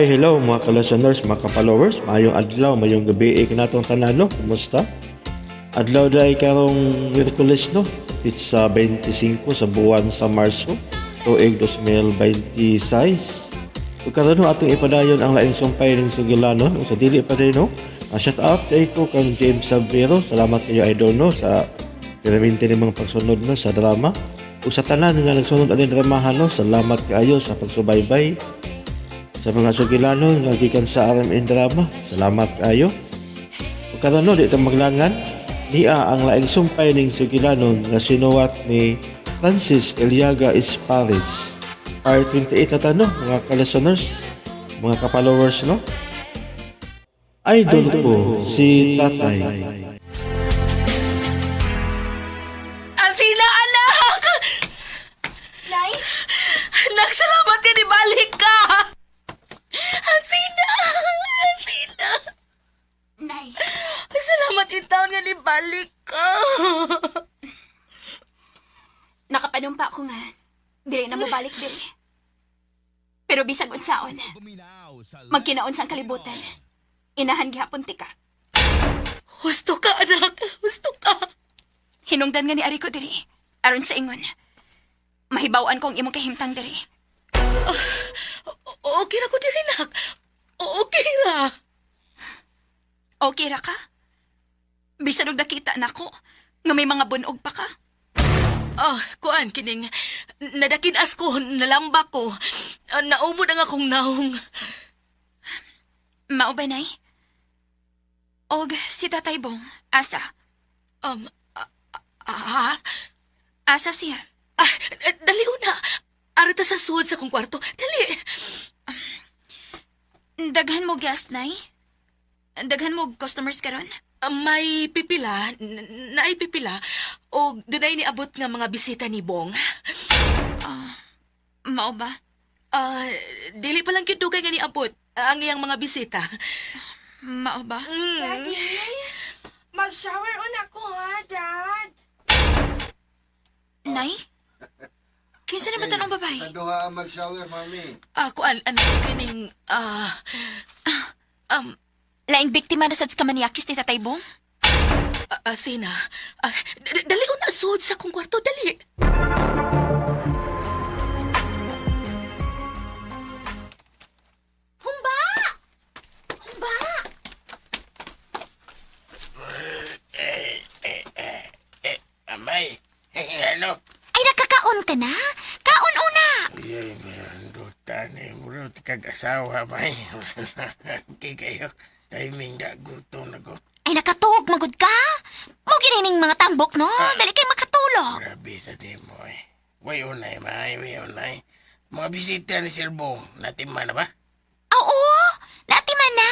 Hi, hello mga ka-listeners, mga ka-followers. Maayong adlaw, maayong gabi kanatong tanan, no? Kumusta? Adlaw dahil karong Miyerkules, no? It's 25 sa buwan sa Marso, tuig 2026. Ug karon no, atong ipadayon ang laing sumpay ning sugilanon. Ug sa dili pa din, no? Shout out kay ko kang James Sabrero. Salamat kayo, idol, no, sa piraminti ni mga pagsunod, no, sa drama. Ug sa tanan nga nagsunod aning dramahan, no, salamat kaayo sa pagsubaybay sa mga sugilanon nga gikan sa RMN Drama. Salamat kaayo. Ug karon no, di ta maglangan, niya ang laing sumpay ning sugilanon nga sinuwat ni Francis Eliaga Esparis. Part 28 na ta, no, mga ka-listeners, mga ka-followers, no? Idol ko si Tatay. Athena, anak! Nay? Anak, salamat ka, ibalik ka! Athena! Athena! Nay, Ay, salamat in taon nga nibalik ka! nakapanumpa ko nga. Dili na mobalik diri. Pero bisag unsaon, magkinaon sang kalibutan. Inahan gihapon ti ka. Husto ka, anak! Husto ka! Hinungdan nga ni Ari ko diri. Aron sa ingon. Mahibaw-an ko ang imong kahimtang diri. Okay ra ko diri, anak. Okay ra. Okay ra ka? Bisan og nakita nako nga may mga bunog pa ka. Ah, kuan, kining, nadakinas ko, nalamba ko. Ah, naumod ang akong naong. Mao ba, Nay? Og si Tatay Bong, asa? Um, ah, Asa siya? ah, dali una. Arita sa suod sa kong kwarto. Dali. Daghan mo guest, Nay? Daghan mo customers karon? Ah, may pipila, naay pipila, o dunay niabot nga mga bisita ni Bong. Mao ba? Ah, dili pa lang gyud dugay nga niabot ang iyang mga bisita. Mao ba? Daddy, mag-shower on ako ha, Dad. Nay? Kinsa na ba tanong babae? Kaduha ang mag-shower, mami. Ah, kuan, ano kining um Laing biktima na sad sa kamaniakis ni Tatay Bong? Athena. Ah, dali una sud sa kong kwarto, dali. Humba! Humba! Amay, ano? Ay, nakakaon ka na? Kaon una! Ay, meron ni bro, kag-asawa, may. Okay kayo, timing da, gutom na ko. Ay, nakatuog magud ka? Mo ginining mga tambok, no? Dali kay makatulog. Grabe sa demo eh. Way unay, may, way unay. Mga bisita ni Sir Bong, natima na ba? Oo! Natiman na!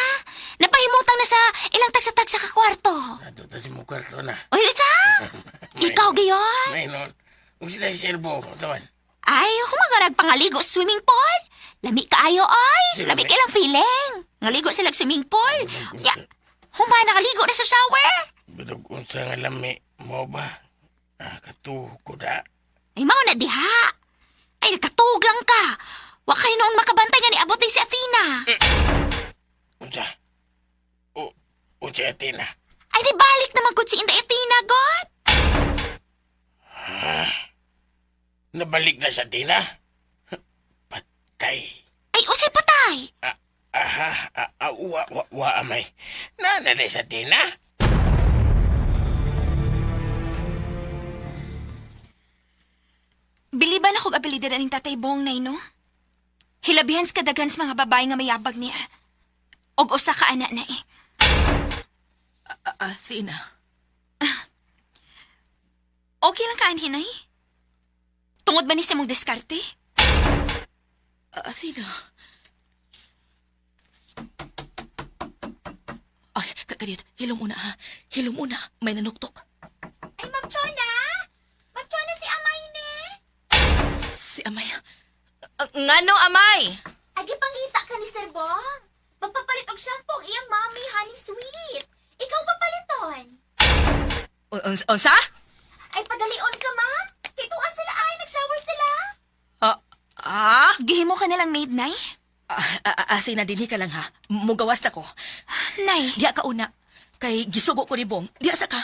Napahimutang na sa ilang tagsa-tagsa ka kwarto. Nato ta si Mukarto na. Uy, isa! Ikaw gayon? May noon. Kung sila si Sir Bong, tawan. Ay, humangarag pangaligo sa swimming pool. Lami kaayo ay. Lami Lami. kay lang feeling. Ngaligo sila sa swimming pool. Ya, huma nakaligo na sa shower. Bilog unsa nga lami mo ba? Ah, katuho ko da. Ay, mao na diha. Ay, nakatuog lang ka. Wa kay noon makabantay nga niabot ni si Athena. Unsa? O, unsa atin na? Ay, di balik naman gud si Inday Athena, God. Nabalik na sa Tina? Patay. Ay, usay patay. Ah, aha, ah, ah, wa, wa, wa, amay. Nanalay sa Tina? Biliban akong abilidad aning Tatay Bong, Nay, no? Hilabihan sa kadaghan sa mga babae nga mayabag niya. Og usa ka ana, Nay. Ah, Athena. Okay lang ka, anhi, Nay? Tungod ba ni sa mong diskarte? Ah, Athena. Ay, kadiyot, hilom una ha. Hilom una, may nanuktok. Ay, Ma'am Chona! Ma'am Chona, si Amay ni! Si Amay. Ah, ngano, Amay? Agi pangita ka ni Sir Bong. Magpapalit og shampoo ang iyang mami, honey sweet. Ikaw papaliton. Unsa? Ay, padalion ka, ma'am. Kituan sila ay, nag-shower sila. Ah, ah? Gihimo ka na lang maid, Nay. Asina dinhi ka lang ha. Mugawas na ko. Nay, Diya ka una. Kay gisugo ko ni Bong. Diya sa ka.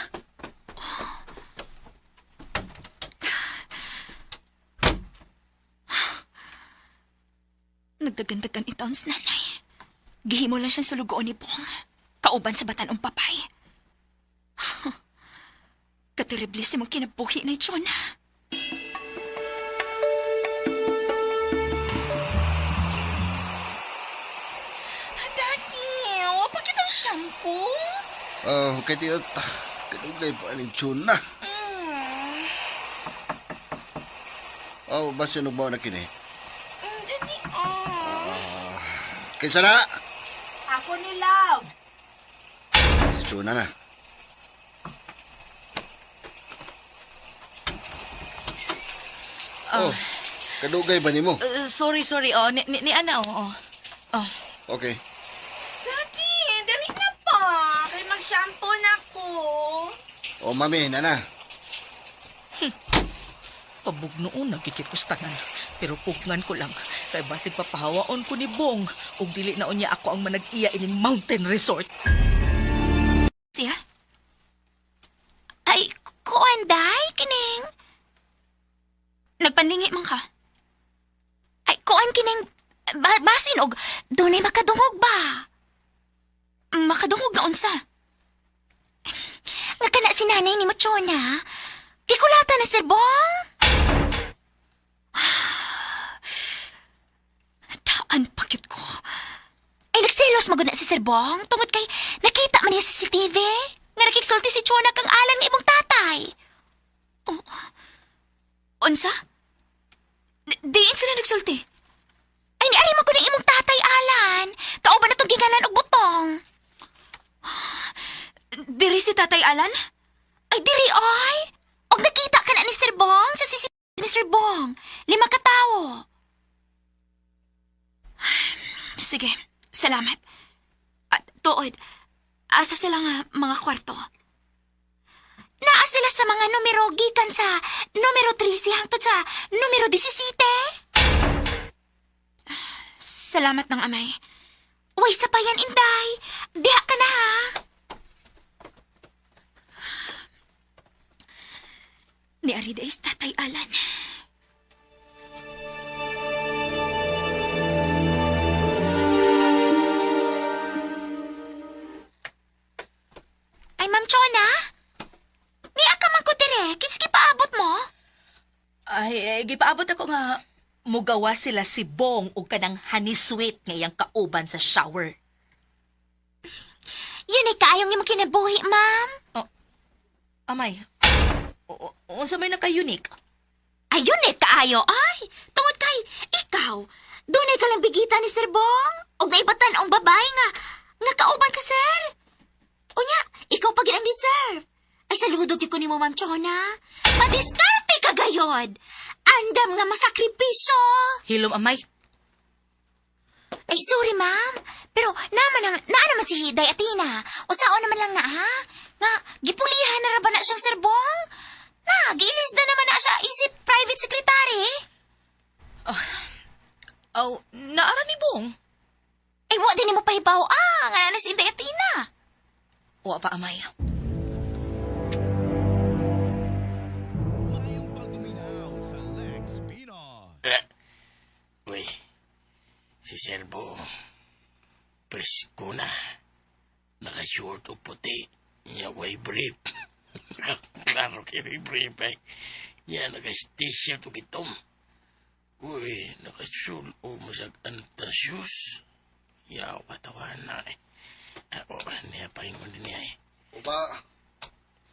Nagdagandagan itaon sa nanay. Gihimo lang siyang sulugoon ni Bong. Kauban sa batanong papay. Katerible si mong kinabuhi na Jonah. Daddy, wa pa kitang shampoo? Oh, kay di ta. Kadugay pa ning tuna. Oh, basta nugbaw na kini. Dali, ah. Kinsa na? Ako ni Love. Si Chuna na. Oh, kadugay ba nimo? Sorry, sorry. Oh, ni Ana, oh. Oh. Okay. Daddy, dali na pa. Kay mag-shampoo na ko. Oh, mami, nana. Pabog noon, nagkikikustanan. Pero pugngan ko lang. Kay basig papahawaon ko ni Bong. Ug dili na unya ako ang manag-iya ining mountain resort. Siya? Ay, kuan day, kining. Nagpaningi man ka. Ay, kuan kining basin og dunay makadungog ba? Makadungog nga unsa? Nga kana si nanay ni Machona. Gikulata na Sir Bong. Daan pakit ko. Ay, nagselos magud na si Sir Bong tungod kay nakita man niya sa CCTV nga nakiksulti si Chona kang alang nga imong tatay. Oh. Unsa? Diin sila nagsulti. Ay, niari man ko ng imong tatay, Alan. Kauban na tong gingalan og butong. Diri si Tatay Alan? Ay, diri ay! Og nakita ka na ni Sir Bong sa CCTV ni Sir Bong. 5 ka tawo. Sige, salamat. At tuod, asa sila nga mga kwarto? Naa sila sa mga numero gikan sa numero 13 hangtod sa numero 17. Salamat ng amay. Uy, sa payan, Inday. Diha ka na, ha? Ni Arida is Tatay Alan. Ay, Ma'am Chona? Niya ka man ko dire, kisigi paabot mo. Ay, eh, gipaabot ako nga mugawa sila si Bong og kanang honey sweet nga iyang kauban sa shower. Yun ay kaayong imong kinabuhi, ma'am. Amay, unsa may naka-unique? Ay, yun eh, kaayo. Ay, tungod kay, ikaw, dunay ka lang bigita ni Sir Bong. Og naibatan ang babae nga, nga kauban sa sir. Unya, ikaw pa gid ang deserve. Ay, saludo gyud ko nimo, Ma'am Chona. Madiskarte ka gayod. Andam nga masakripisyo. Hilom, amay. Ay, sorry, ma'am. Pero naman ang, naa naman si Hiday Atina. Usao naman lang na, ha? Nga, gipulihan na ra ba na siyang serbong? Na, giilis na naman na siya isip private secretary. Aw, naara ni Bong. Ay, wa din mo pahibaw, ah. Nga na si Inday Atina. Wa pa, amay. Eh, uy, si Serbo, presko na. Naka-short o puti. Niya, way brief. Klaro kay may brief eh. Niya, naka-t-shirt o gitom. Uy, naka-shul o masag antasyos. Yaw, katawan na eh. Ah, oh, niya, pahingon din niya eh. Uba,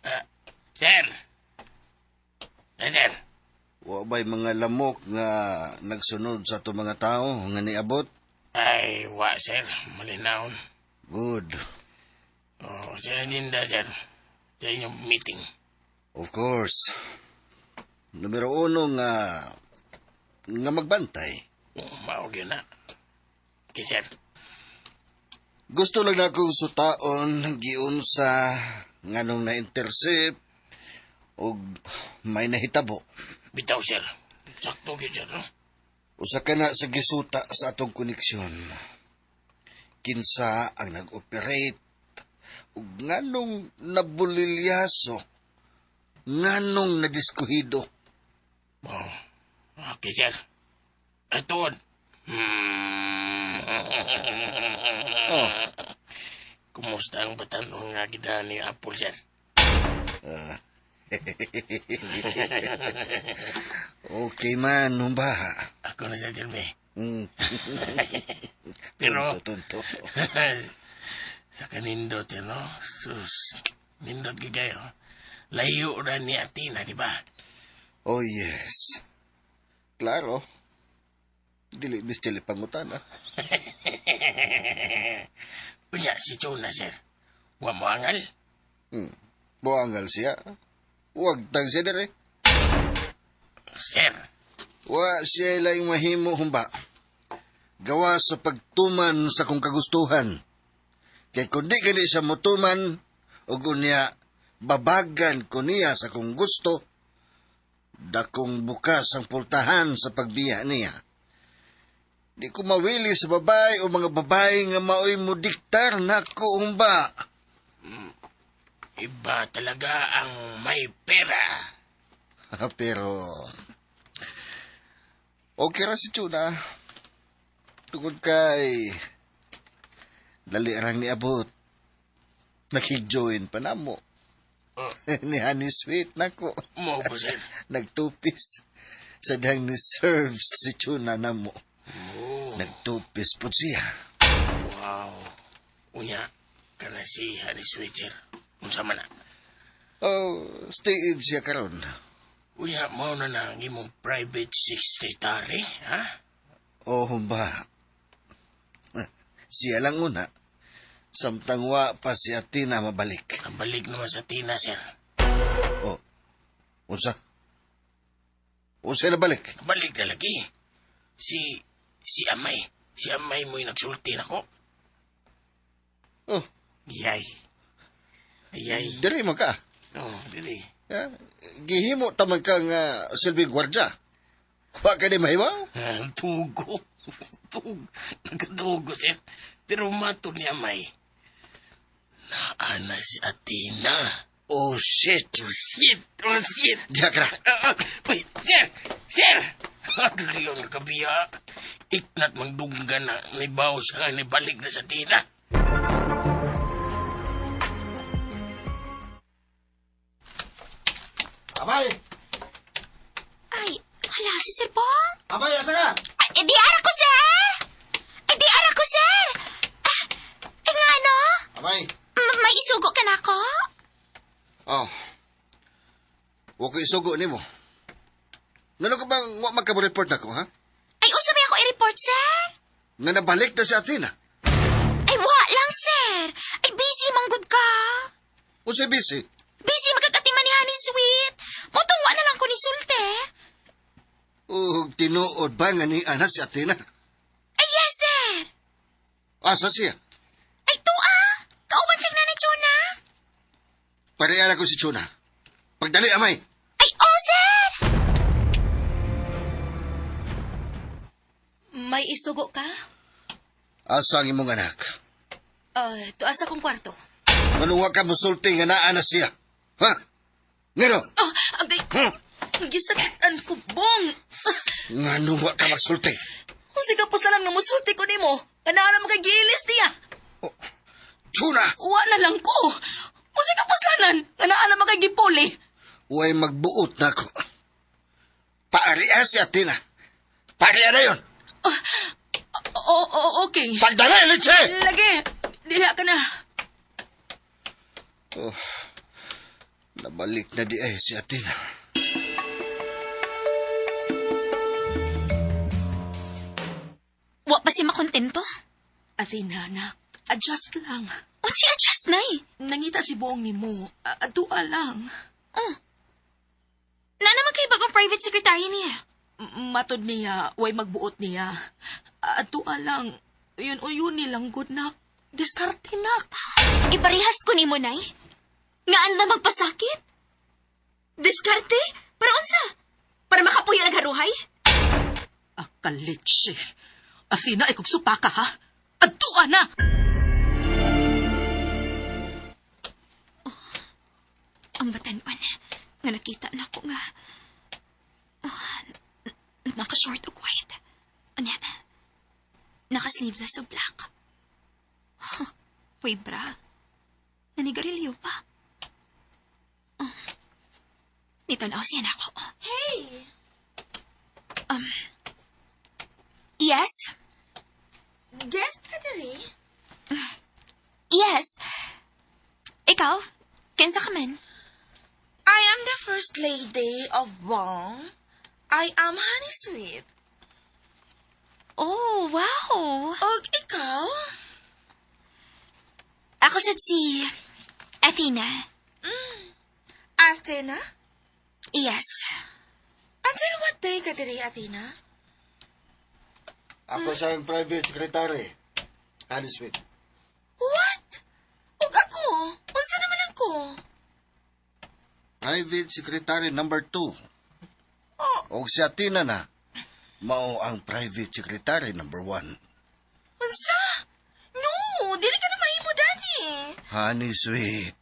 Ah, sir! Eh, sir! wa ba'y mga lamok nga nagsunod sa ato mga tao nga niabot? Ay, wa, sir. Malinaon. Good. Oh, sa agenda, sir. Sa inyong meeting. Of course. Numero uno nga nga magbantay. Oh, mao gyud na. Okay, sir. Gusto lang na akong sutaon giunsa nganong na-intercept og may nahitabo. Bitaw, sir. Sakto gyud, sir. No? Usa ka na sa gisuta sa atong koneksyon. Kinsa ang nag-operate ug nganong nabulilyaso, nganong nadiskuhido. Oh, okay, sir. Ay, tuod. Oh. Kumusta ang batanon nga gida ni Apple, sir? Ah. Okay man, humba. Ako na, sir, Jeremy. Pero- Tunto, tunto. Sa kanindot, yun, no? Sus, nindot gid kayo. Layo ra ni Athena, di ba? Oh, yes. Klaro. Dili miss pangutana. Unya, si Chona, sir. Wa mo angal? Buangal siya. Huwag tang siya dere. Sir, Wa siya laing mahimo humba. Gawa sa pagtuman sa kong kagustuhan. Kay kung di gani siya motuman, ug unya babagan ko niya sa kong gusto, dakong bukas ang pultahan sa pagbiya niya. Di ko mawili sa babae o mga babae nga maoy mo diktar nako humba. Iba talaga ang may pera. Pero okay ra si Chuna. Tungod kay dali rang niabot. Nakig-join pa namo. Oh. Ni Honey Sweet nako. Mo ba, sir? Nagtupis. Sa dihang ni-serve si Chuna namo. Oh, Nagtupis po siya. Wow. Unya, kana si Honey Sweet, sir. Unsa man na? Oh, stay in siya karon. Unya, mao na na ang imong private secretary, ha? Oh, humba. Siya lang una. Samtang wa pa si Athena mabalik. Ang balik naman sa Tina, sir. Oh, unsa? Unsa na balik? Balik na lagi. Si Amay. Si Amay mo'y nagsulti nako. Oh, Yay. Ayay. diri man ka. Oh, dili. Ya, gihimo ta man ka nga silbing gwardya. Wa ka ni mahiwaw? Ah, tugo. Tugo. Nagatugo, sir. Pero mato ni Amay. Naana si Athena. Oh, shit. Oh, shit. Oh, shit. Diya ka na. Ah, ah, wait, sir! Sir! Aduh, yung nakabiya. Iknat magdungga na nibaw siya nga nibalik na sa Tina. Abay! Ay, hala si Sir Bong. Abay, asa ka? Ay, eh, di ara ko, sir! Ay, di ara ko, sir! Ah, ay nga, no? Abay! May isugo ka na ako? Oh. Wa ko isugo nimo. Ngano ka bang wa magka-report nako, ha? Ay, usa may ako i-report, sir? Nga nabalik na si Athena. Ay, wa lang, sir. Ay, busy manggod ka. Unsay busy? Busy magkakatima ni Honey Sweet. Mutong wa na lang ko ni Sulte. Ug tinuod ba nga ni ana si Athena? Ay, yes, sir. Asa siya? Ay, tuwa. Kauban sa nanay Chona. Pareha ko si Chuna. Pagdali, amay. Ay, oh, sir! May isugo ka? Asa ang imong anak? Tuwa sa kong kwarto. Ngano wa ka musulti nga naa na siya? Ha? Ngano? Oh, agay, Hmm? gisakitan ko, Bong. Ngano wa ka magsulti? Kung sige po sa lang nga musulti ko nimo, kanaan mo kay giilis niya. Oh, Chuna! Wa na lang ko. Kung sige po salan, kanaan mo kay gipuli. Way magbuot na ako. Paaria si Athena. Paaria na yun. Oo, oh, okay. Pagdali, Leche! Lagi, diha ka na. Oh, nabalik na di ay si Athena. Wa pa si makontento? Athena, anak, adjust lang. O si adjust na eh. Nangita si buong nimo, adua lang. Oh. Na naman kay bagong private secretary niya. Matod niya, way magbuot niya. Adua lang. Yun o yun nilang good nak. Diskarte nak. Iparehas ko nimo, Nay. Ngaan na magpasakit? Diskarte? Para unsa? Para makapuyo nagharuhay? Kalitsi. Athena, ay kung supaka, ha? Adtua na! Ang batanuan nga nakita na ko nga oh, naka-short og white. Anya, naka-sleeveless og black. Huh, way bra. Nanigarilyo pa. Oh. Nitanaw siya na ako. Hey! Yes? Guest ka diri? Yes. Ikaw? Kinsa ka man? I am the first lady of Bong. I am Honey Sweet. Oh, wow. Og ikaw? Ako sad si Athena. Athena? Yes. Until what day ka diri, Athena? Ako siyang private secretary. Honey Sweet. What? Og ako? Unsa naman lang ko? Private secretary number 2. Oh, Og si Athena na, mao ang private secretary number 1. unsa? No, dili ka na mahimo, Daddy. Honey Sweet.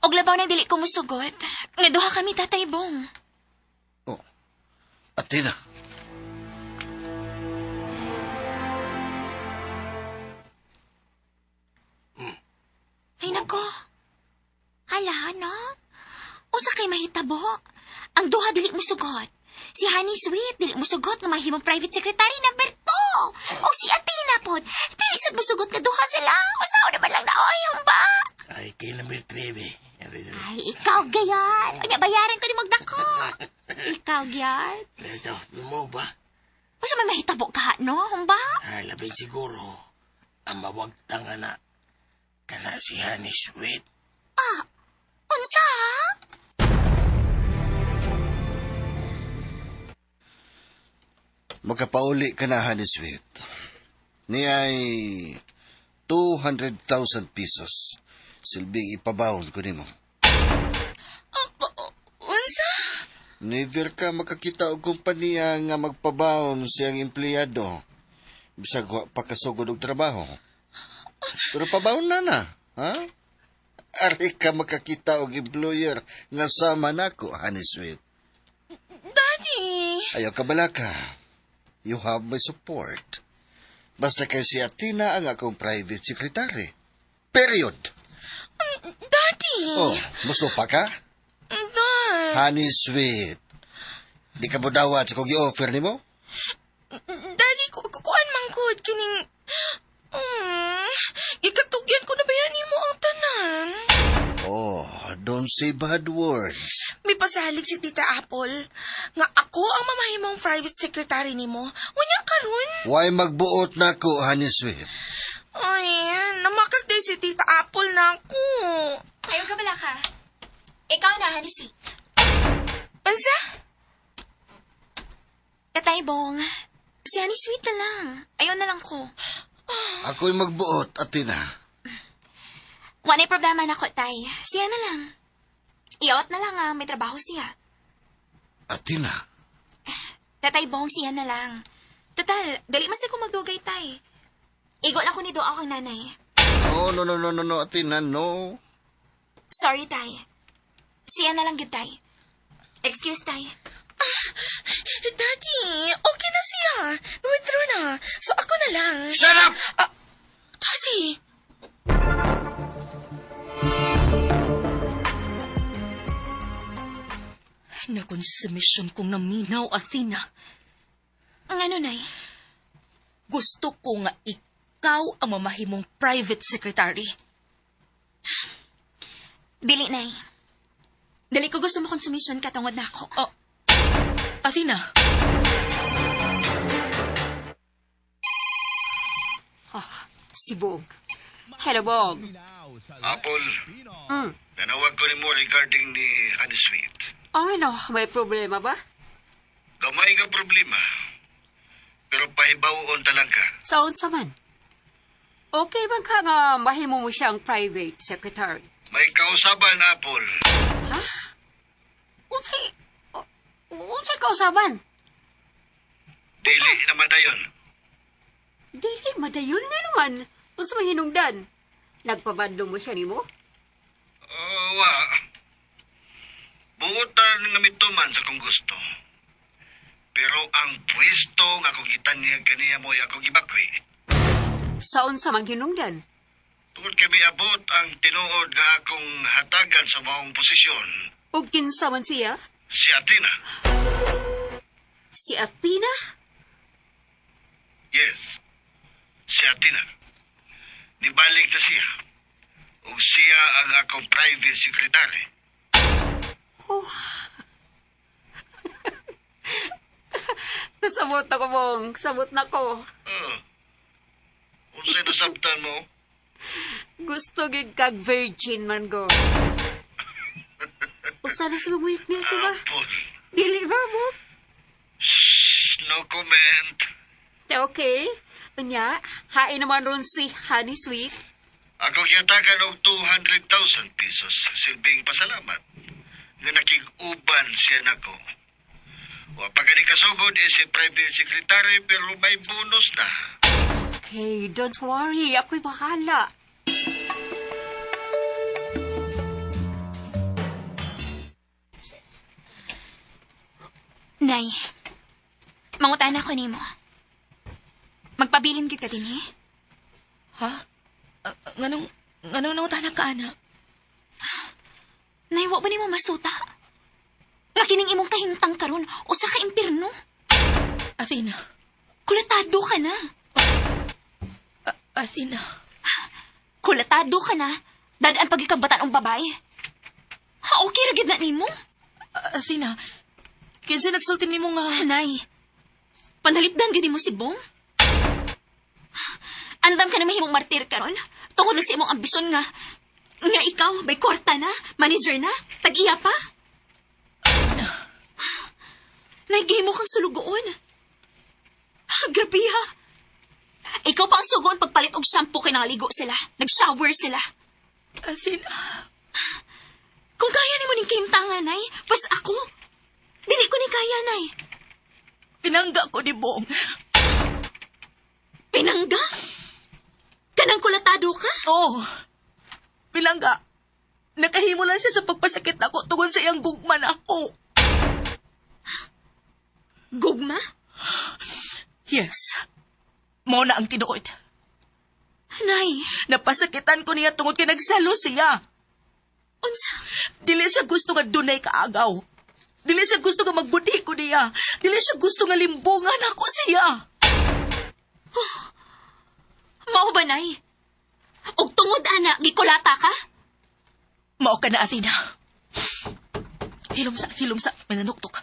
Og labaw na dili ko musugot. Nga duha kami Tatay Bong. Oh, Athena. Ay nako. Hala, no? Usa kay mahitabo. Ang duha dili musugot. Si Honey Sweet dili musugot nga mahimong private secretary number 2. Og si Athena pod, dili sad musugot nga duha sila. Usaw naman lang na oy, humba. Ay, kay number 3, be. Ari, ari. Ay, ikaw gayan. Unya bayaran ko ni magdako. Ikaw gyud. Ito, mo ba? Usa may mahitabo ka, no? Humba? Ay, labi siguro. Ang mawagtang na. Kana si Honey Sweet. Ah, unsa? Magkapauli ka na, Honey Sweet. Niya ay 200,000 pesos. Silbing ipabawon ko nimo. Oh, unsa? Never ka makakita og kompanya nga magpabaon siyang empleyado. Bisag wa pa kasugod og trabaho. Pero pabaon na na, ha? Ari ka makakita og employer nga sama nako, Honey Sweet. Daddy! Ayaw ka balaka. You have my support. Basta kay si Athena ang akong private secretary. Period. Daddy! Oh, musupa ka? Dad! Honey Sweet. Di ka budawat sa kong gi-offer nimo? Daddy, kuan man gud kining gikatugyan ko na ba yan nimo ang tanan? Oh, don't say bad words. May pasalig si Tita Apple nga ako ang mamahimong private secretary nimo. Unya karon. Why magbuot na ko, Honey Sweet? Ay, namakag day si Tita Apple na ako. Ayaw ka bala ka. Ikaw na, Honey Sweet. Unsa? Tatay Bong, si Honey Sweet na lang. Ayaw na lang ko. Ako'y magbuot, Athena. Wala problema na ko, Tay. Siya na lang. Iawat na lang ah, may trabaho siya. Athena, Tatay Bong, siya na lang. Total, dali mas ako magdugay, Tay. Igo lang ko ni Doa akong nanay. Oh, no, no, no, no, no, Athena, no. Sorry, Tay. Siya na lang yun, Tay. Excuse, Tay. Daddy, okay na siya. Withdraw na. So ako na lang. Shut up! Ah, Daddy! Nakonsumisyon kong naminaw, Athena. Ang ano, Nay? Gusto ko nga ikaw ang mamahimong private secretary. Dili, Nay. Dili ko gusto mo konsumisyon katungod na ako. Oh, Athena. Si Bog. Hello, Bog. Apple, nanawag ko nimo regarding ni Honey Sweet. Ano, may problema ba? Gamay nga problema. Pero pahibawoon talaga. Sa unsa man? Okay man ka nga mahimo mo siyang private secretary. May kausaban, Apple. Ha? Unsay unsay kausaban? Dili na madayon. Dili, madayon nga naman. Unsa may hinungdan? Nagpabadlong mo siya nimo? Oh, wa. Buotan nga mituman sa kong gusto. Pero ang pwesto nga akong gitanyag kaniya mo'y akong gibakwi. Sa unsa man hinungdan? Tungod kay miabot ang tinuod nga akong hatagan sa maong posisyon, Ug kinsa man siya? si Athena. Si Athena? Yes, si Athena. Nibalik na siya. Ug siya ang akong private secretary. Oh. Kasabot ako, Bong. Kasabot na ko. Oh. Unsay nasabtan mo? Gusto gid kag virgin man go. Usa na sa mga weakness, di ba? Apple. Dili ba, Bong? Shh, no comment. Okay. Unya, hain naman ron si Honey Sweet. Ako gihatagan og 200,000 pesos silbing pasalamat nga nakig-uban siya nako. Wa pa gani kasugod eh, si private secretary pero may bonus na. Okay, don't worry. Ako'y bahala. Nay, mangutana ko nimo. Magpabilin gid ka dinhi? Ha? Ah, nganong nangutana ka, ana? Nay, wa ba nimo masuta? Nga kining imong kahimtang karon usa ka impierno. Athena. Kulatado ka na. Athena. Kulatado ka na. Dadaan pag ikabatan ang babae. Ha, okay ra gid na nimo? Athena, kinsa nagsulti nimo nga... Nay, panalipdan gid nimo si Bong? Andam ka na mahimong martir karon tungod lang sa imong ambisyon nga nga ikaw may kwarta na, manager na, tag-iya pa. Nay, gihimo kang sulugoon. Grabe ha. Ikaw pa ang sugoon pagpalit og shampoo kay nangaligo sila, nag-shower sila. Athena, Kung kaya nimo ning kahimtangan, Nay, pas ako. Dili ko ni kaya, Nay. pinangga ko ni Bong. Pinangga? Kanang kulatado ka? Oo. Pinangga. Nakahimo lang siya sa pagpasakit ako tungod sa iyang gugma na ako. Gugma? Yes. Mao na ang tinuod. Nay, Napasakitan ko niya tungod kay nagsalo siya. unsa? Dili siya gusto nga dunay kaagaw. Dili siya gusto nga magbuti ko niya. Dili siya gusto nga limbungan ako siya. Mao ba, Nay? Og tungod ana, gikulata ka? Mao ka na, Athena. Hilom sa, hilom sa, may nanuktok.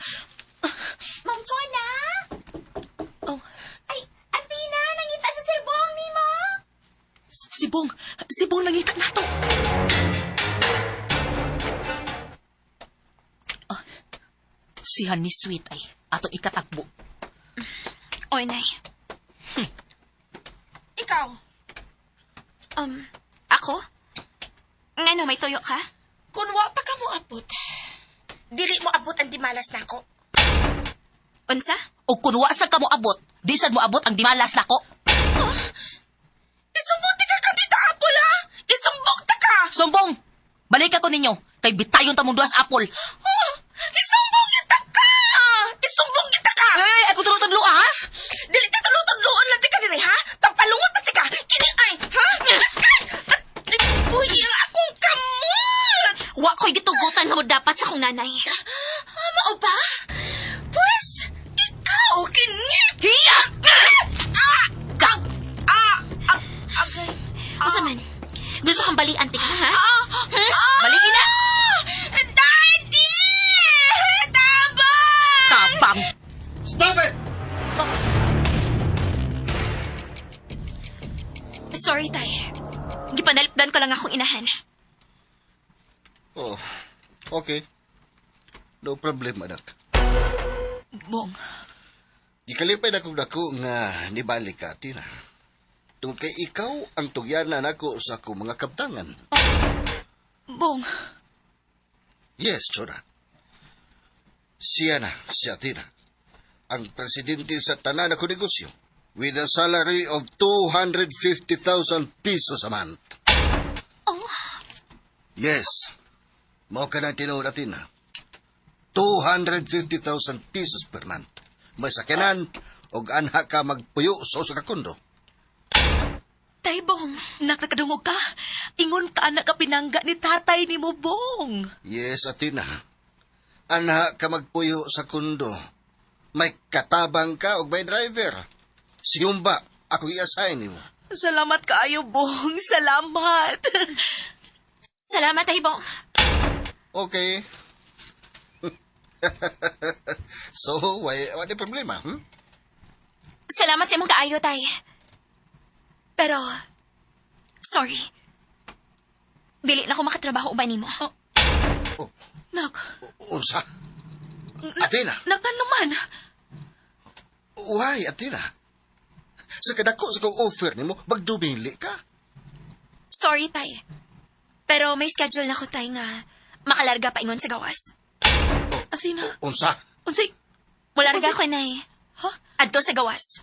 Ma'am Chona? Oh, Ay, Athena, nangita sa sirbong nimo. si Bong, si Bong nangita na to. Ah, si Honey Sweet ay ato ikatakbo. Oy, Nay. Ikaw, Ako? Ngano, may tuyo ka? Kung wa pa ka mo abot, dili mo abot ang dimalas nako. Unsa? O kun wa sa ka mo abot, di sad mo abot ang dimalas nako. Isumbong ta ka kandita Apple ha! Isumbong ta ka! Sumbong! Balik ako ninyo, kay bitayon ta mong duas apple. Oh, isumbong kita ka! Isumbong kita ka! Eh, ako tulog-tudlo ah! Dili ta tulutudloon lang ti ka diri ha? Tapalungon pa ti ka! Kini ay ha? Ay! Uy, ang akong kamot! Wa ko'y gitugutan nga mo dapat sa kong nanay. Ah, mao ba? Pwes, ikaw kini! Hiya! Ah! Kag! Ah! Ah! Agay! Unsa man? Gusto kang balian ti ka, ha? Ah! Hmm? Balikin na! Daddy! Tabang! Tabang! Stop it! Sorry, Tay. Gipanalipdan ko lang akong inahan. Oh, okay. No problem, anak. Bong, Gikalipay na kong dako nga nibalik ka, Tina. Tungod kay ikaw ang tugyanan nako sa akong mga kabtangan. Bong, Yes, Chona. Siya na, si Athena. Ang presidente sa tanan ako negosyo with a salary of 250,000 pesos a month. Oh, Yes. Mao ka ng tinuod, Athena. 250,000 pesos per month. May sakyanan og anha ka magpuyo sa usa ka kondo. Tay Bong. Nak, nakadungog ka. Ingon ka anak ka pinangga ni tatay ni mo, Bong. Yes, Athena. Anha ka magpuyo sa kondo. May katabang ka og may driver. Siyumba, ako i-assign nimo. Salamat kaayo, Bong. Salamat. Salamat, Tay Bong. Okay. So, why, what the problema? Hmm? Salamat sa imong kaayo, Tay. Pero, sorry. Dili na ko makatrabaho uban nimo. Oh, Nak, unsa? Athena, nak ano man? why, Athena? Sa kadako sa kong offer nimo, magdumili ka. Sorry, Tay. Pero may schedule na ko, Tay, nga makalarga pa ingon sa gawas. Athena, Unsa? unsay? Mularga ko, Nay. Ha? Adto sa gawas.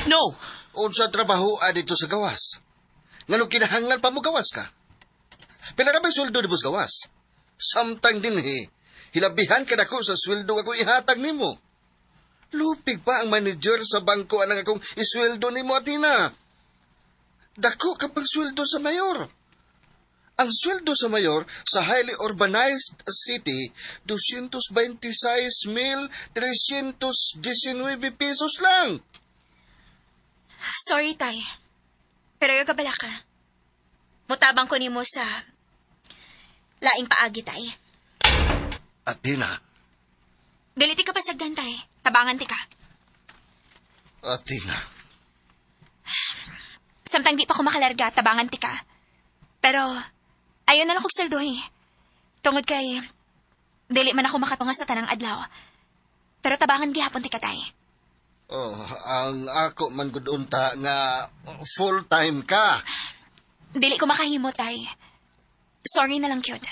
No. Unsa trabaho dito sa gawas? Nganong kinahanglan pa mo gawas ka? Pila ra may sweldo ni sa gawas? Samtang dinhi, hilabihan ka dako sa sweldo ako ihatag nimo. Lupig pa ang manager sa bangko anang akong isweldo nimo, Athena. Dako ka pang sweldo sa mayor. Ang sweldo sa mayor sa highly urbanized city, 226,319 pesos lang. Sorry, Tay. Pero yung kabala ka. Mutabang ko nimo sa laing paagi, Tay. Athena, Dili ti ka pasagdan, Tay. Tabangan ti ka. Athena. Samtang di pa ko makalarga, tabangan ti ka. Pero, ayaw na lang kong sweldohi. Tungod kay, dili man ako makatunga sa tanang adlaw. Pero tabangan gihapon ti ka, Tay. Oh, ang ako man gud unta nga full time ka. Dili ko makahimo, Tay. Sorry na lang, cute.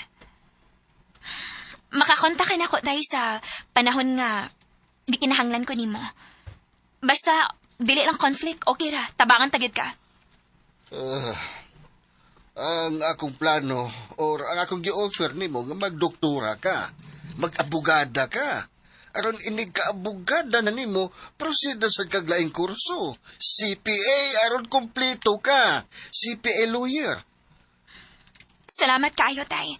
Makakontak ka na ko, Tay, sa panahon nga di kinahanglan ko nimo. Basta, dili lang conflict, okay ra. Tabangan tagid ka. Ah, ang akong plano or ang akong gi-offer nimo nga magdoktora ka, mag-abogada ka. Aron inig ka abogada na nimo, prosida sa kaglaing kurso. CPA aron kompleto ka. CPA lawyer. Salamat kaayo, Tay.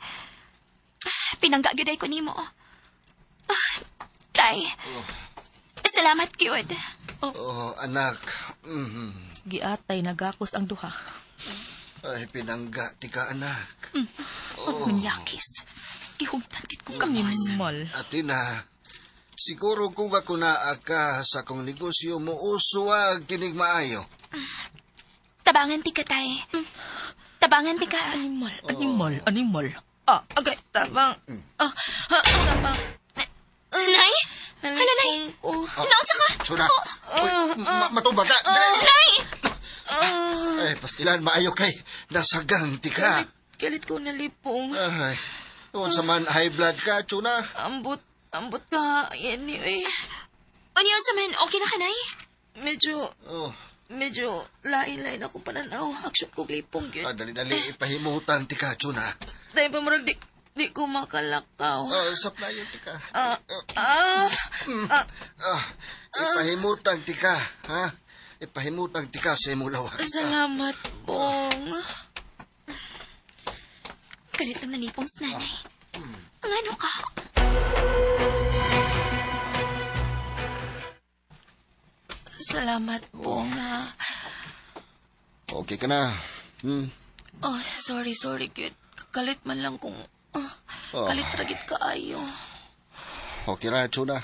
Pinangga gyud ay ko nimo. Ah, Tay. Salamat gyud. Oh, anak. Mhm. Giatay nagakos ang duha. Ay, pinangga ti ka, anak. Oh. Munyakis. Gihugtan gid ko kamos. Animal. Atina, siguro kung ako naa ka sa akong negosyo mo uswag kinig maayo. Tabangan ti ka, Tay. Tabangan ti ka. Animal, animal, animal. Ah, agay, tabang. Ah, ah, tabang. Nay! Hala, Nay! Oh, Naunsa ka? Suna, Oh, uy, matumba ka. Nay! ah. Ay, pastilan maayo kay nasagang ti ka. Galit ko nalipong. Ay, unsa man high blood ka, Chuna. Ambot, ambot ka. Anyway, Unyon sa man, okay na ka, Nay? medyo, Oh, medyo lain-lain ako pananaw. Action ko lipong yun. ah, dali-dali ipahimutan ti ka, Chuna. Dahil pa murag di ko makalakaw. Oh, saplayon ti ka. Ah, ah, ah, Ah, ipahimutan ti ka, ha? Ipahimutan ti ka sa imong lawak. salamat, Bong. Galit lang nalipong sa nanay. Ang ano ka? Salamat, Bong, ha. Okay ka na. Hmm. Oh, sorry, sorry, cute. Kalit man lang kung... Ah, Oh. kalit ragit kaayo. Okay ra, Chuna.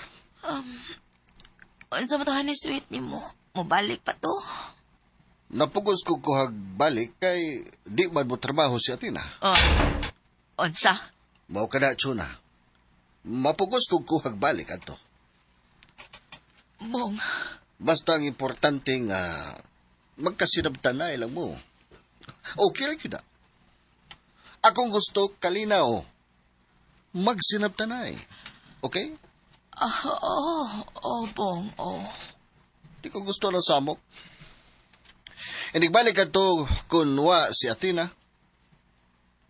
Unsa man to ni sweet nimo? Mobalik pa to? Napugos ko kuhag balik kay di man mo trabaho si Athena. Oh. Unsa? Mao ka na, Chuna. Mapugos ko kuhag balik adto. Bong. Basta ang importante nga magkasinabtan na ilang mo. Okay lang yun na. Akong gusto kalinaw. Magsinabtanay. Okay? Ah, oh, oh, Bong, oh. Di ko gusto ng samok. Inigbalik ka to kunwa si Athena.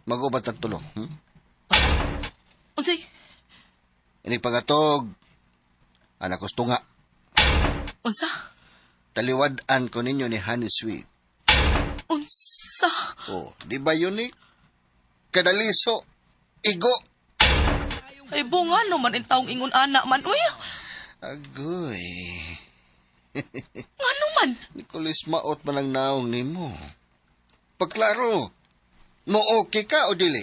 Mag-ubat ang tulong. Unsay? Inigpagatog, anak gusto nga. Unsa? Taliwad-an ko ninyo ni Honey Sweet. Unsa? Oh, di ba unique? Kadaliso, igo. Ay, Bong, ano man ang taong ingon ana man. Uy, Agoy. ano man? Nicolas, maot man ang naong nimo. Pagklaro, mo okay ka o dili?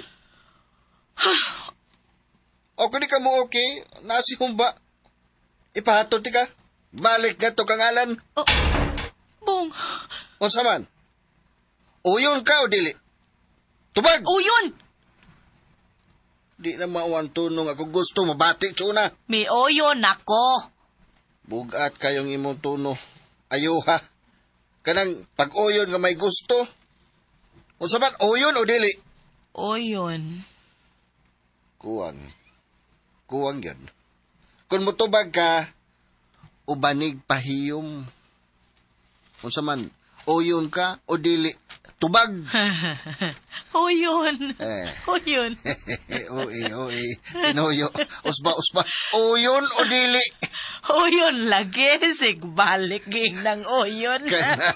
O kung di ka mo okay, nasi humba. Ipahatod ti ka. Balik nga to kangalan. Oh, Bong, Unsa man? Uyon ka o dili? Tubag! uyon! Di na mao ang tunong ako gusto mabati tsuna. May uyon ako. Bugat kayong imong tuno. Ayuha. Kanang pag-uyon nga may gusto. Unsa man uyon o dili? Uyon. Kuwang. Kuwang yun. Kung mutubag ka, ubanig pahiyom. Unsa man, uyon ka o dili. Tubag. Uyon. Eh. Uyon. Uy, uy. Tinuyo. Usba, usba. Uyon o dili. Uyon lagi. Sigbalik ging ng uyon. Kana.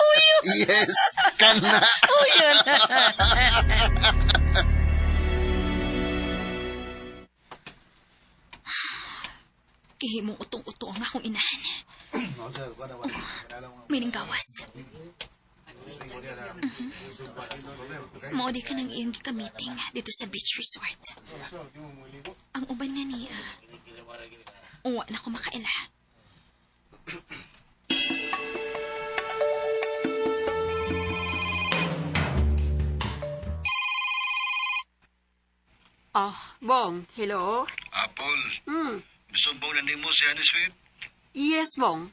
Uyon. Yes, kana. Uyon. Gihimong utong-uto ang akong inahan. Mining gawas. Mao di ka nang iyang gika-meeting dito sa beach resort. Ang uban nga niya, uwa na ko makaila. Ah, Bong, hello? Apple, Hmm. bisumbong na nimo si Honey Sweet. Yes, Bong.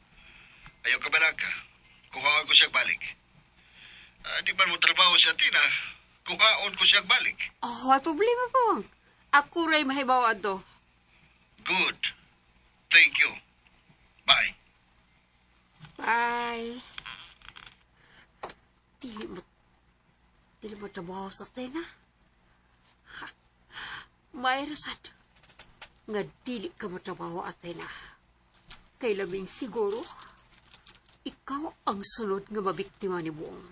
Ayaw ka balaka. Kuhaan ko siya balik. Ah, di man mo trabaho si Athena. Kuhaon ko siya balik. Oh, ay problema, Bong. Ako ray mahibaw adto. Good. Thank you. Bye. Bye. Dili mo, dili mo trabaho sa Athena. Ha. May rasad. Nga dili ka mo trabaho, Athena. Kay labing siguro, ikaw ang sunod nga mabiktima ni Buong.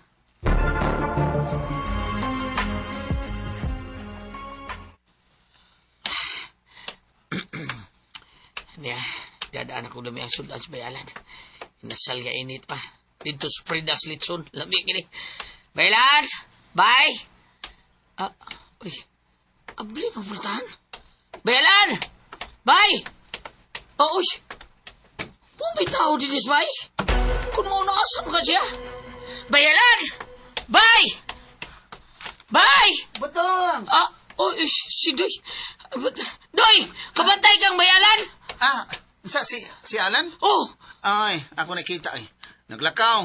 Niya, dadaan ako dumi ang sudan sa bayalan. Inasal nga init pa. Dito sa Pridas Litson. Lami kini. Bayalan! Bye! Ah, uy. Abli, mapultahan. Bayalan! Bye! Oh, uy. Pumbi tao dito bay. Kung mauna asam ka siya. Bayalan! Bye! Bye! Batong! Ah, uy, uy, si Doy. Doy! Kabantay kang bayalan! Ah, sa si Alan? Oh, Ay, ako nakita ay. Naglakaw.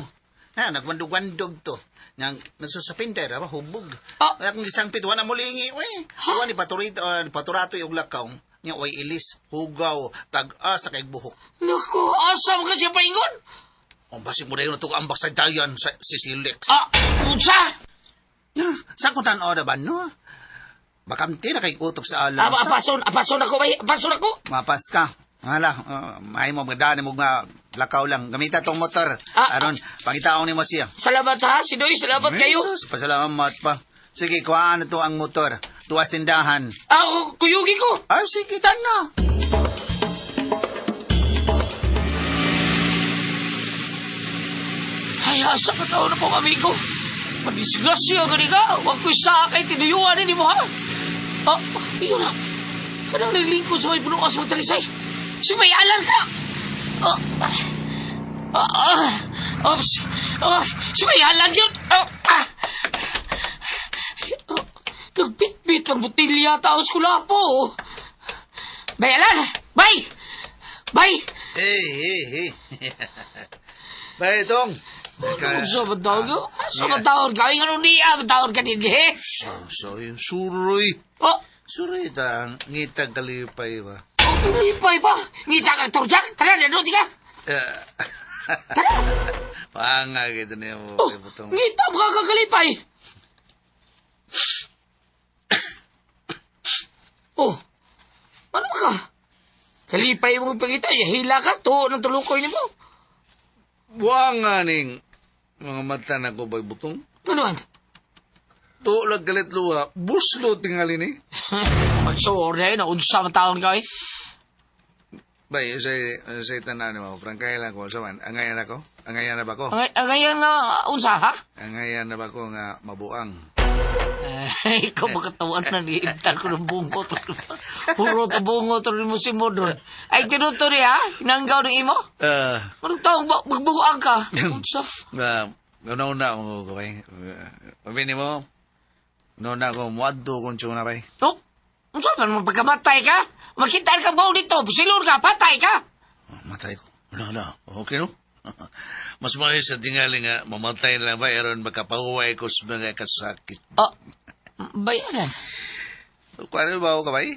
Ha, nagwandog-wandog to. Nang nagsusapinder, ba hubog. Ah. Ay, akong isang pit, wala mulingi, uy. Wa ni paturito, paturato yung lakaw. Nya way ilis, hugaw, tag-asa kay buhok. Naku, asam ka siya paingon? Ang basig mo na ito ambak sa dayan sa si Silex. Ah, unsa? Ah, sa kutan oda ba no? Bakamti na kay utok sa alam. Ah, apason ako, bay, apason ako. Mapas ka. Hala, may mo magdaan mo nga lakaw lang. Gamita tong motor. Ah, Aron, pangitaon nimo siya. Salamat ha, si Doy, salamat kayo. Jesus, pasalamat pa. Sige, kuhaan na to ang motor. Tuwas tindahan. Ah, kuyugi ko. Ay, sige, tan na. Ay, asa ka tao na pong amigo. Madisgrasya gani ka. Huwag ko'y sakay, tinuyuan ni mo ha. Ah, iyon na. Kanang naglingkod sa may punukas mo talisay. Si may alan ka. Ah, ah, ah, oops. Ah, si may alan yun. Ah, ah. Ah, nagbitbit ang botilya taos ko lang po. Bay alan! Bay! Bay! Hey, hey, hey. Bay, tong. Sa matawag ka? Sa matawag ka? Ay, ano niya? Matawag ka din, eh? So, suroy. Oh, Suroy, tang ngitag kalipay ba? Lipay pa. Ngita ka, Torjak. Tara, nanood ka. Tara. Panga gitu niya mo, Oh, butong. ngita mo ka kakalipay. Oh, ano ka? Kalipay mo pagita, hila ka, tuo ng tulukoy ni mo. Buwanga ning mga mata na ko bay butong. Ano man? Tulag galit luha, buslo tingali ni. Magsuor na yun, unsa man taon ka eh. Bay, say tanan mo, prangkay lang ko, saman, angayan ako? Angayan na ba ko? Ang ngayon nga, unsa ha? Angayan na ba ko nga mabuang? Ay, ikaw makatawan na niintan ko ng bungo. Puro to bungo to mo si Modron. Ay, tinuto niya, ha? Hinanggaw ng imo? Anong taong ba, magbuguan ka? Unsa? Una-una mo ko, bay. Pabini mo, una ko, muadto kong tsuna, bay. No? Unsa man, magpagkamatay ka? Makita ka buong dito, silur ka, patay ka! Oh, matay ko. Wala, wala. Okay, no? Mas maayo sa tingali nga, mamatay na lang ba, aron makapahuway ko sa mga kasakit. Oh, bayanan. Kung ba ako ka, bay?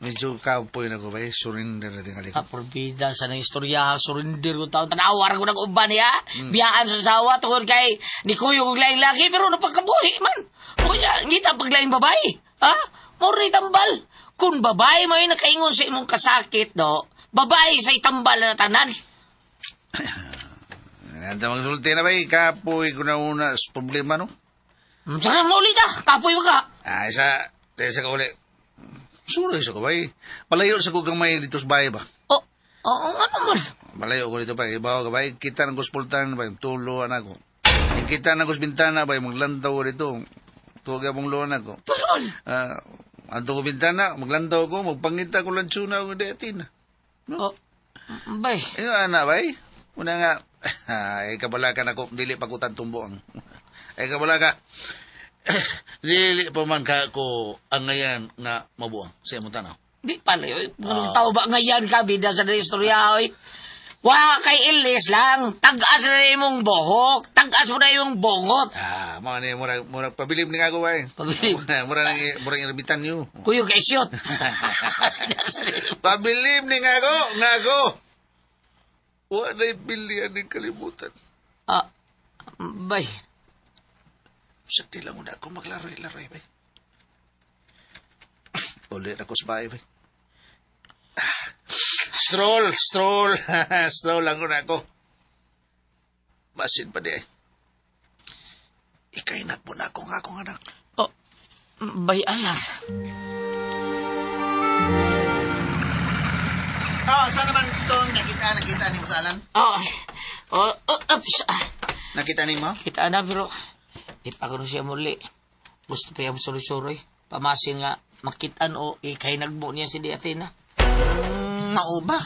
Medyo kapoy na ko, bay. Surrender na tingali ko. Ah, porbida sa nang istorya, ha, surrender ko taon. Tanawar ko ng uban niya. Biyaan sa sawa, tungkol kay ni Kuyo kong laing laki, pero napagkabuhi man. O kaya, ngita paglaing babae. Ha? Mori tambal. Kung babae mo yung nakaingon sa imong kasakit, no? Babae sa itambal na tanan. Nanta magsulti na, bay. Kapoy ko na una sa problema, no? Sana mo ulit ah. Kapoy mo ka. Ah, isa, isa ka uli. Suroy sa ko, bay. Palayo sa ko gamay dito sa bahay ba? Oh, oh, ano man? Malayo ko dito, bay. Ibaw ka, bay. Kita ng kuspultan, bay. Tulo, anak ko. Kita ng bintana, bay. Maglantaw ko dito. Tuwag mong luwan ako. Parol. Ah, anto ko bintana, maglantaw ko, magpangita ko lang tsuna ko di atin. Oh, bay. Eh, ana, bay. Una nga, ay kabala ka na ko, dili pa ko tumbo ang. Ay kabala ka. Dili pa man ka ko ang ngayan nga mabuang sa imong tanaw. Di pala yun. Anong tao ba ngayon ka, bida sa istorya, oy? Wa kay ilis lang. Tag-as na imong buhok. Tag-as mo na imong bungot. Ah, mao ni murag murag pabilib ni nga ko bay. Pabilib. Mura nang mura irbitan niyo. Kuyo kay siyot. Pabilib ni nga ko, nga ko. Wa na'y bilian ning kalibutan. Ah, bay. Sa lang una ako maglaroy-laroy bay. Ulit ako sa bahay bay. Ah, Stroll, stroll. Stroll lang ko na ako. Basin pa di ay. Ikay nagpo na ako nga akong anak. Oh, bay alas. Ah, saan naman itong nakita ni mo sa alam? Oh, oh, oh, oops. Nakita ni mo? Kita na pero di pa ko na siya muli. Gusto pa yung suroy-suroy. Pamasin nga makitaan o ikay nagbo niya si Di Athena. Mao ba?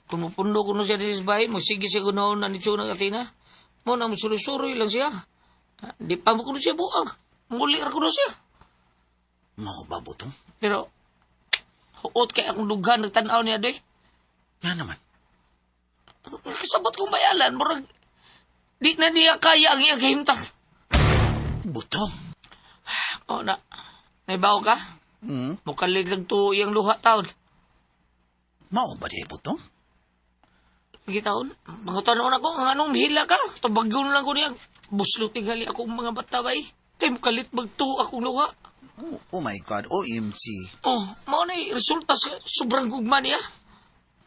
Kung mupundo ko na siya di sa bahay, magsige siya gunaon na ni Chuna Athena. Mo na musuroy-suroy lang siya. Di pa mo ko na siya buang. Muli ra ko na siya. Mao ba butong? Pero, huot kay akong dughan nagtanaw niya doy. Nga naman. Kasabot kong bayalan, murag di na niya kaya ang iyang kahimtang. Butong? O na, naibaw ka? Hmm? Mukalig lang to iyang luha taon. Mao ba di butong? Sige taon, mangutan-on ako, ang anong mihila ka? Tabagyon lang ko niya. Buslo tingali akong mga bata bay. Kay mukalit magtuo akong luha. Oh, oh my God, OMG. Oh, mao na resulta sa sobrang gugma niya.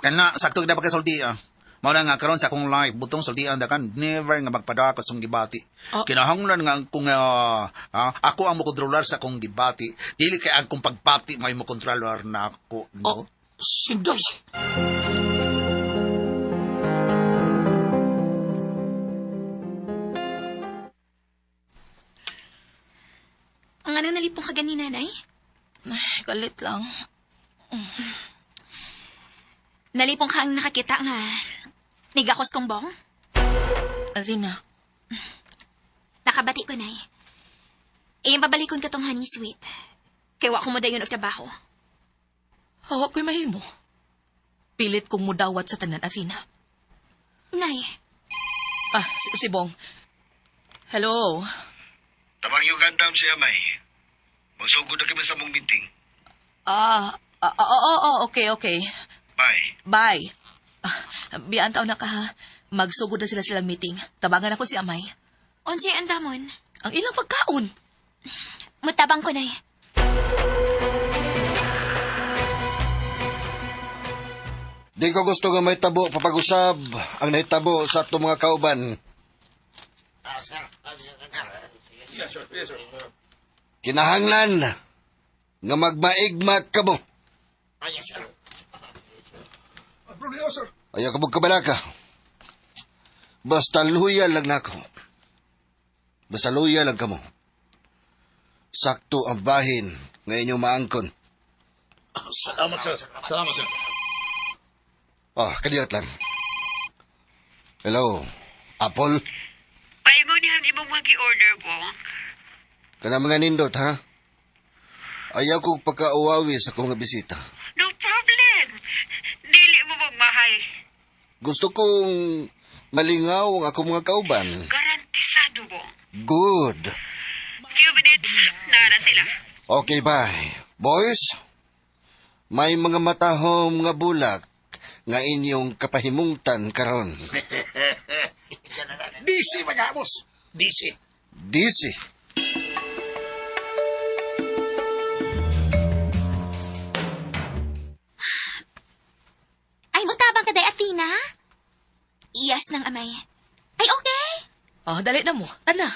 Kana, sakto gid pagkasulti ah. Mao na nga karon sa akong life, butong sultian dakan never nga magpadako sa akong gibati. Ah. Kinahanglan nga ang kung ako ang mokontrolar sa akong gibati, dili kay ang akong pagpati may mokontrolar na ako, no? Oh, sindoy. Ang ano nalipong ka ganina, Nay? Ay, galit lang. Nalipong ka ang nakakita nga. Nigakos kong bong? Athena, Nakabati ko, Nay. Iyang babalikon ka tong honey sweet. Kay wa ko mo dayon og trabaho. hawak ko'y mahimo. Pilit kong mudawat sa tanan, Athena. Nay, Ah, si Bong. Hello. Tabang yung gandam si Amay. Magsugod na kami sa mong meeting. Ah, Ah, oo, oo, okay, okay. Bye. Bye. Ah, biyaan taon na ka ha. Magsugod na sila silang meeting. Tabangan ako si Amay. Unsay andamon? Ang ilang pagkaon. Mutabang ko, Nay. Di ko gusto nga may tabo papag-usab ang nahitabo sa atong mga kauban. Kinahanglan nga magmaigmat kamo. Ayaw ka kabalaka. Basta loyal lang nako. Basta loyal lang kamo. Sakto ang bahin nga inyong maangkon. Salamat, sir. Salamat, sir. Ah, kadiyot lang. Hello, Apple. Paingon niya ang imong magi-order, Bong. Kana mga nindot, ha? Ayaw kong pagkauwawi sa akong mga bisita. No problem. Dili mo magmahay. Gusto kong malingaw ang akong mga kauban. Garantisado, Bong. Good. Few minutes, nara sila. Okay, bye. Boys, may mga matahom nga bulak nga inyong kapahimungtan karon. DC ba boss? DC. DC. Ay, mutabang ka, Day Athena? Yes nang amay. Ay, okay. Oh, dali na mo. Ana.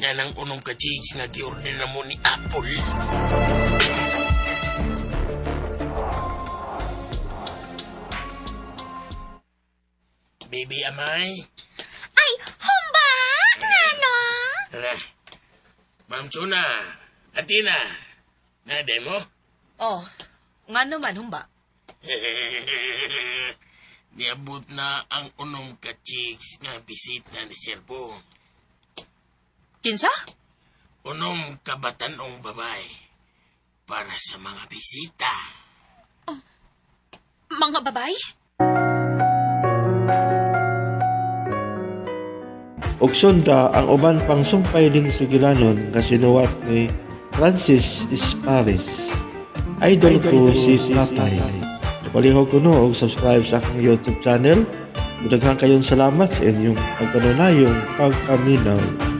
Yan ang unong ka-change nga gi-order na mo ni Apple. Baby Amay. Ay, humba! Ngano? Tara. Ma'am Chuna. Atina. Na demo? Oh, nga naman, humba. Niabot na ang unom ka chicks nga bisita ni Serbo. Kinsa? Unom ka batanong babae para sa mga bisita. Mga babay? Ug sunda ang uban pang sumpay ning sugilanon nga sinuwat ni Francis Esparis. Idol ko si Tatay. Palihog ko no og subscribe sa akong YouTube channel. Daghang kayong salamat sa inyong pagkanunayong pagpaminaw.